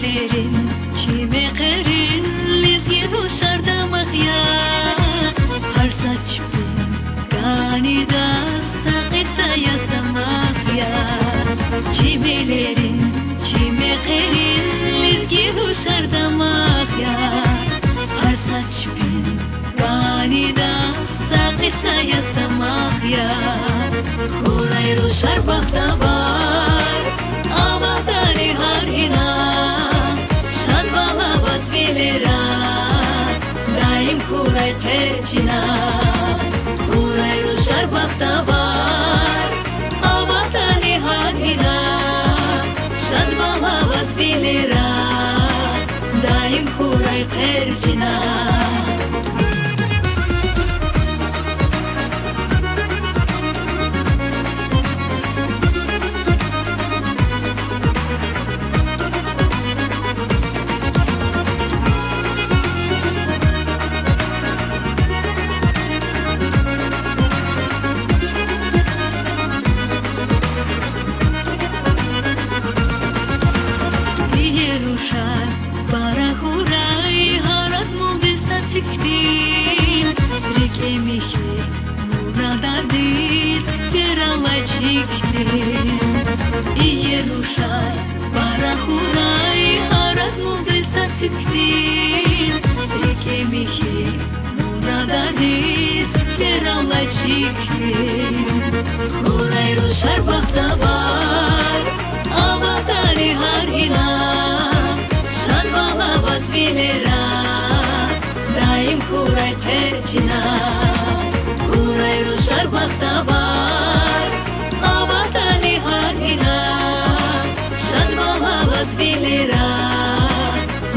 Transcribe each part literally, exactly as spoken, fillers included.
Чимилерин, чи мехъерин лезги рушар дамах я. Гьар са чпин кӀанида са кьиса ясамах я. Чимилерин, чи мехъерин лезги рушар дамах я. Гьар са чпин кӀанида са кьиса ясамах я. Хьурай рушар бахтавар, аматани гьар гьина, шадвал аваз вилера, даим хьурай хъвер чна. Хьурай рушар бахтавар, аматани гьар гьина, шадвал аваз вилера, даим хьурай хъвер чна. Иер рушар пара хьурай гьар ад мулдиз са цикдин, рикӀе михьи мурадарди цуьквер алай чикдин. Иер рушар пара хьурай гьар ад мулдиз са цикдин, рикӀе михьи мурадарди цуьквер алай чикдин. Хьурай рушар бахтавар, аматани гьар гьина, шадвал аваз вилера, даим хьурай хъвер чна. Хьурай рушар бахтавар, аматани гьар гьина, шадвал аваз вилера,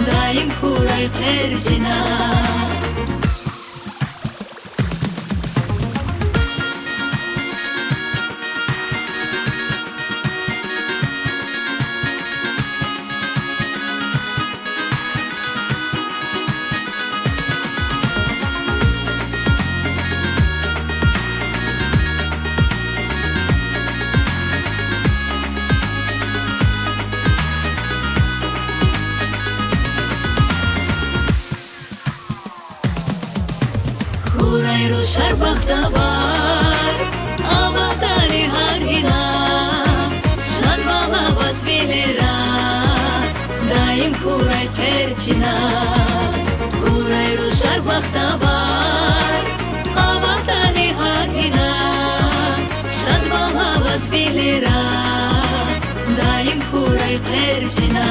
даим хьурай хъвер чна. Хьурай рушар бахтавар, аматани гьар гьина, шадвал аваз вилера, даим хьурай хъвер чна. Хьурай рушар бахтавар, аматани гьар гьина, шадвал аваз вилера, даим хьурай хъвер чна.